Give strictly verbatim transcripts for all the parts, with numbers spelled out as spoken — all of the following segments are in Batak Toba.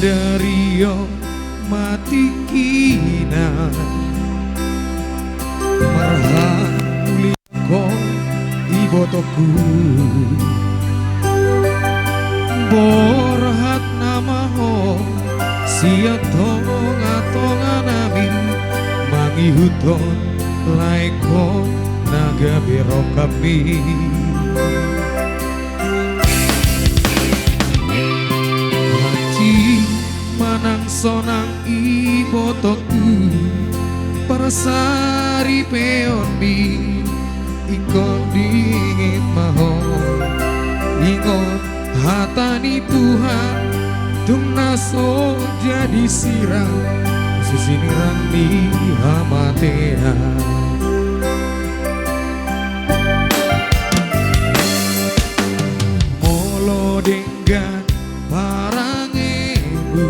Dari on ma tingkina marhamuliangkon ibotongku. Borhat nama ho sian tongatonganami, mangihuthon laengkon na gabe rohami. Hansit manang sonang ibotongku, parsaripeonmi ingkon dingin ma ho. Ingot hata ni Tuhan, tung na so jadi sirang, sinirang ni hamatean. Molo denggan parangemu,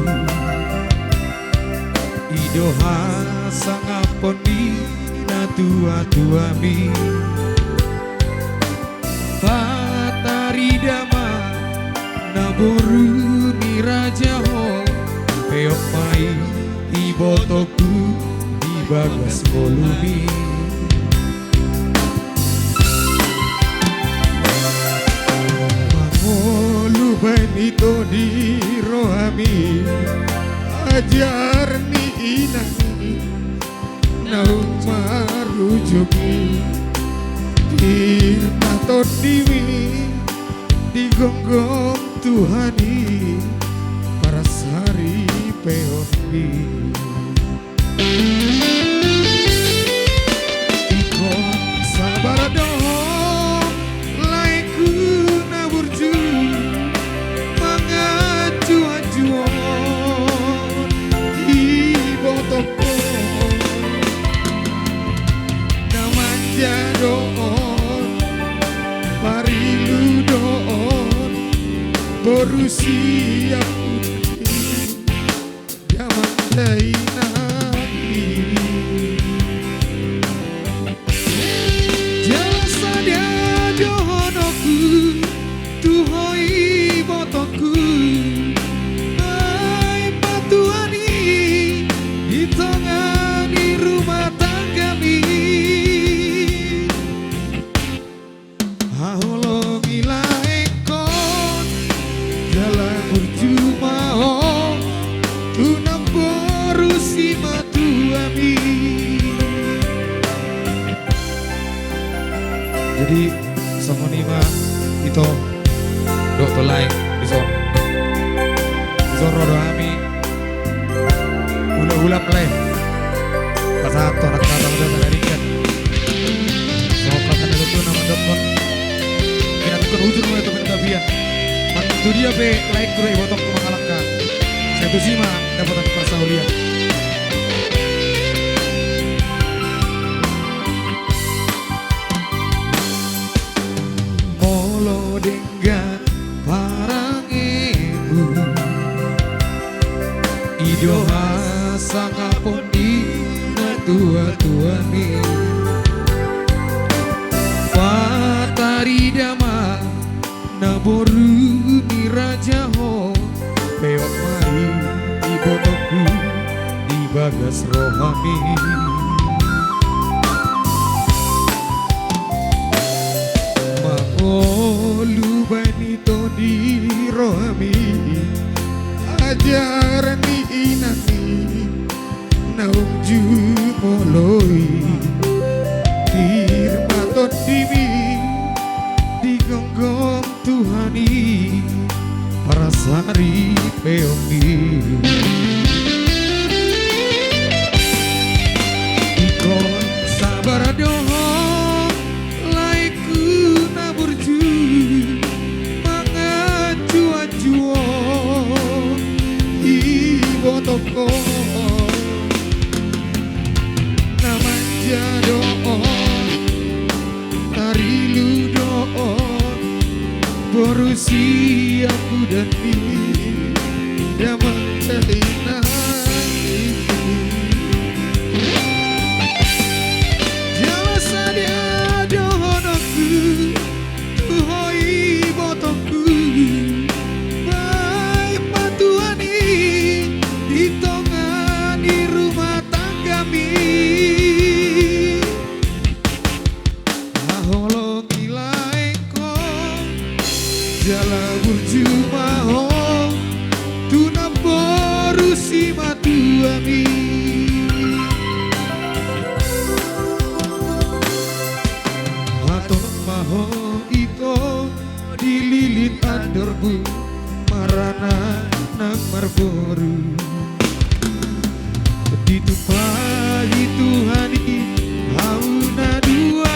i do hasangapon ni natuatuami. Patarida ma na boru ni raja ho, peop ma i ibotongku di bagas ngolumi. Mangolu baen ito di rohami, ajar ni inang i naung marujung i, pir ma tondimi di gomgom Tuhan i, parsaripeonmi. Ingkon sabar do ho laengku na burju, manganjuanjuon ibotongkon. Na manja do on, parilu do on, boru sian damang dainang i. Jala sadia dohononku tu ho ibotongku, baen ma Tuhan i di tonga ni rumah tanggami. Haholongi laengkon, jala burju ma ho tu namboru simatuami. Jadi songon i ma ito dohot lae dison. Dison ro do hami. Hulahula pe lae. Pasahat tu anak tata muda na ringkot. Songon hata ni tutu na mandokkon, pinatukkon hujur ma tu pentapian. Manang tu dia pe laengku dohot ibotongku mangalangka, sai tusi ma dapotan parsaulian. Molo denggan parangemu, i do hasangapon ni natuatuami. Patarida ma na boru ni raja ho, peop ma i ibotongku di bagas rohami. Mangolu baen ito di rohami, ajar ni inang i naung jumolo i, pir ma tondimi di gomgom Tuhan i, parsaripeonmi. Ingkon sabar do ho laengku na burju, manganjuanjuon ibotongkon. Na manja do on, tarilu do on, boru sian pudan ni damang dainang i. Jala sadia dohononku tu ho ibotongku, baen ma Tuhan i marboru. Ditumpahi Tuhan i hamu na dua,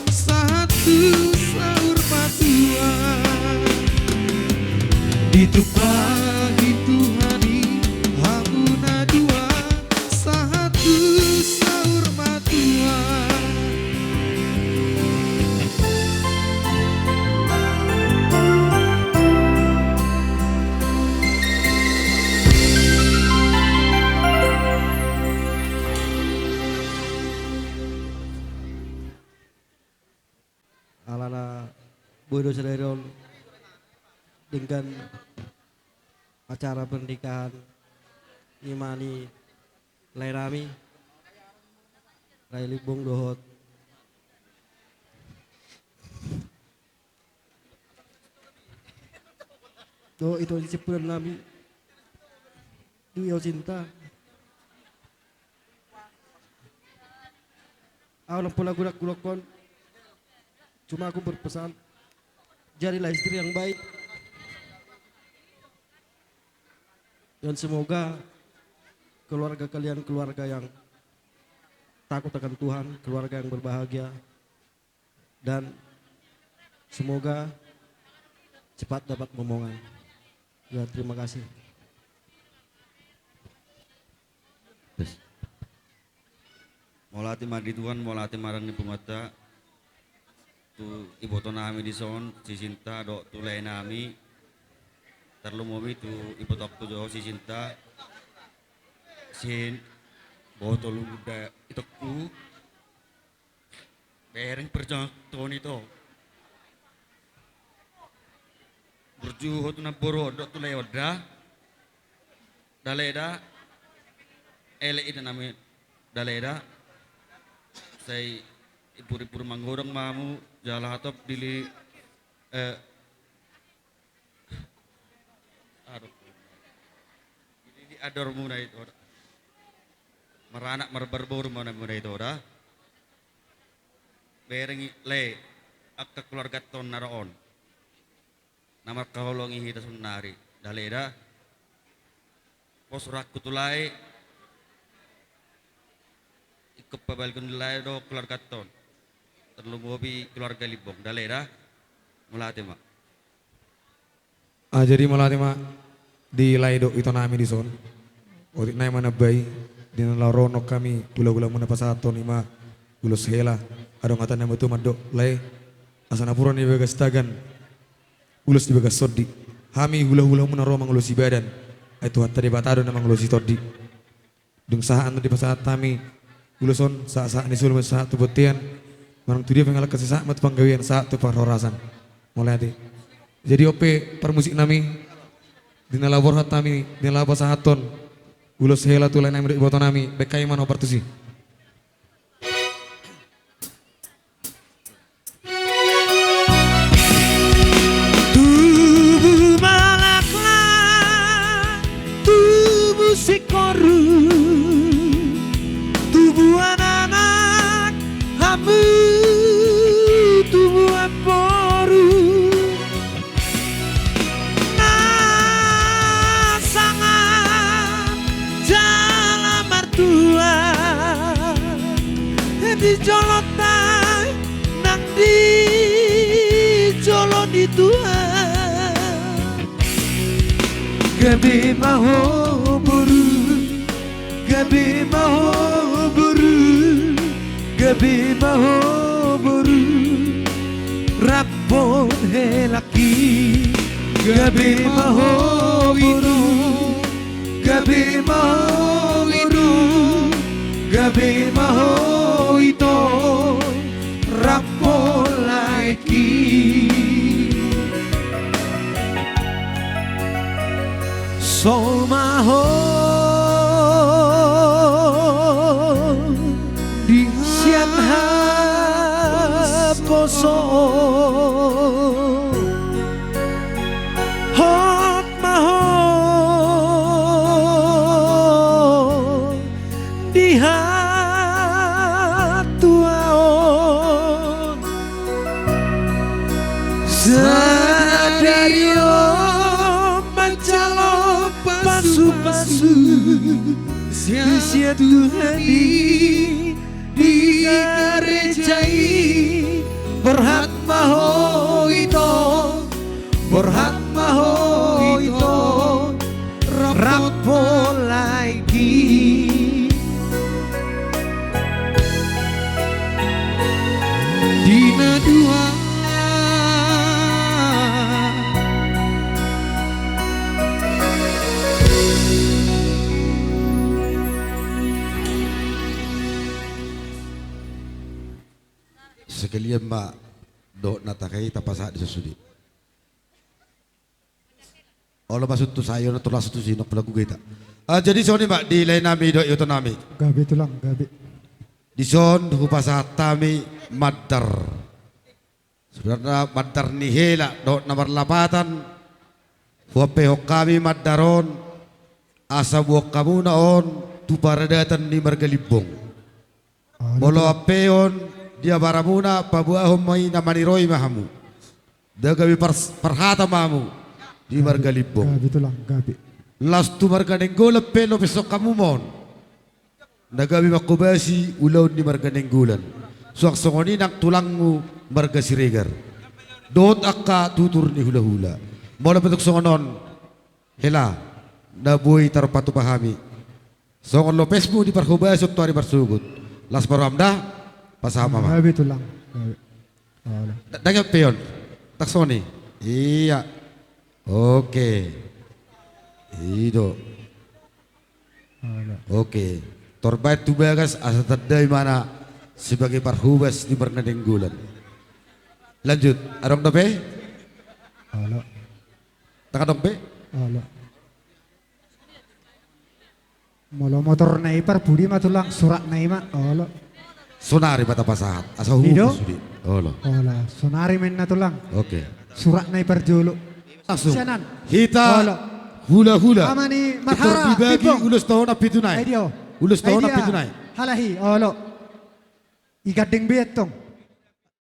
sahat tu saur matua. Ditumpahi Tuhan i hamu na dua, sahat tu saur matua. Alana boi do sadari on denggan acara pernikahan ni ma ni lae nami, Rai Limbong dohot dohot ito ni simpulan nami, Dwi Osinta. Au ndang pola gulak-gulak on. Cuma aku berpesan, jadilah istri yang baik. Dan semoga keluarga kalian keluarga yang takut akan Tuhan, keluarga yang berbahagia, dan semoga cepat dapat momongan. Ya, terima kasih. Mauliate ma di Tuhan, mauliate ma di punguanta, tu iboto nami dison, si Sinta, dohot tu lae nami, tarlumobi tu ibotongku jo si Sinta, siboto lungga itongku, bereng perjuangan ito. Burju ho tu namboru on dohot tu lae on da. Da lae da. Elek ida nami da lae da. Sai ipur-ipur manggodang ma hamu jala hatop dili, eh, aduh. Dili adormuna ito da. Maranak marbarboru ma hamuna ito da. Bereng i lae, angka keluarganta on na ro on. Na marhaholongi hita saonari, da lae da. Pos rohangku tu lae, ingkon pabalikon ni lae do keluarganta on. Tarlumobi keluarga Limbong, da lae da. Mauliate ma. Ah, jadi mauliate ma di lae dohot ito nami dison. Otik nai manambai, di na laho ro on hami hula-hulamu na pasahathon i ma ulos hela, adong hata na matua mandok lae, asa napuran di bagas tagan, ulos di bagas tondi. Hami hula-hulamu na ro mangulosi badan, ai Tuhanta Debata do na mangulosi tondi. Dung sahat ma dipasahat hami ulos on, sahat-sahat ni solu ma sahat tu bontean, manang tu dia pe halak, sahat ma tu panggabean, sahat tu parhorasan. Mauliate. Jadi on pe parmusik nami, di na laho borhat hami, di na laho pasahathon ulos hela tu lae nami dohot iboto nami, baen hami ma na hombar tusi. Tubu malaklak, tubu singkoru, tubuan anak hamu, tubuan boru. Na sangap jala martua di jolonta nang di jolo ni Tuhan. Gabe ma ho boru, gabe ma ho boru, gabe ma ho boru, rap dohot helangki. Gabe ma ho boru, gabe ma ho boru, gabe ma ho ito, rap dohot laengki. Somal ho di sian haposoon, hot ma ho di hatuaon. Sadari on manjalo Sian Tuhan i di gareja i, borhat ma ho ito, borhat ma ho ito, rap ho lagi. Di na dua. Sekalian ma dohot na tahe i tapasahat dison sude. Olo, masuk tu sayo na tulas tu sinok pelaku kita. Ah, jadi songon i ma di lae nami dohot iboto nami. Gabe tulang, gabe. Dison hupasahat hami mandar. Sebenarna mandar ni hela dohot na marlapatan. Huampehon hami mandar on asa boan hamuna on tu paradatan ni marga Limbong. Molo ampehon di abaramuna, paboahon ma i na maniroi ma hamu. Ndang gabe par-, parhata ma hamu di marga Limbong. Gabe tulang, gabe. Laos tu marga Nainggolan pe lopeshon hamu ma on. Na gabe manghobasi ulaon ni marga Nainggolan. Suang songon i nang tulangmu marga Siregar dohot angka tutur ni hulahula. Molo pe tung songon on, hela, na boi tarpatupa hami. Songon lopesmu di parhobason tu ari marsogot. Las paruam da, pasahat ma. Gabe tulang. Gabe. Olo. Da-, daging peon. Tak soni. Iya. Oke. I do. Olo. Oke. Torbaen tu bagas asa tanda imana sebagai parhobas di marga Nainggolan. Lanjut. Adong dope? Olo. Tang adong pe? Olo. Molo motorna i parbudi ma tulang, suratna i ma, olo. Sonari ma tapasahat, asa huhut sude. Olo. Olo, sonari ma inna tulang. Oke. Suratna i parjolo. Langsung. Sian an. Hita, olo, hulahula. Ama ni Marhara, Limbong. Ulos taonan pitu nai. Ai dio. Ulos taonan pitu nai. Halahi, olo. I gandeng be antong.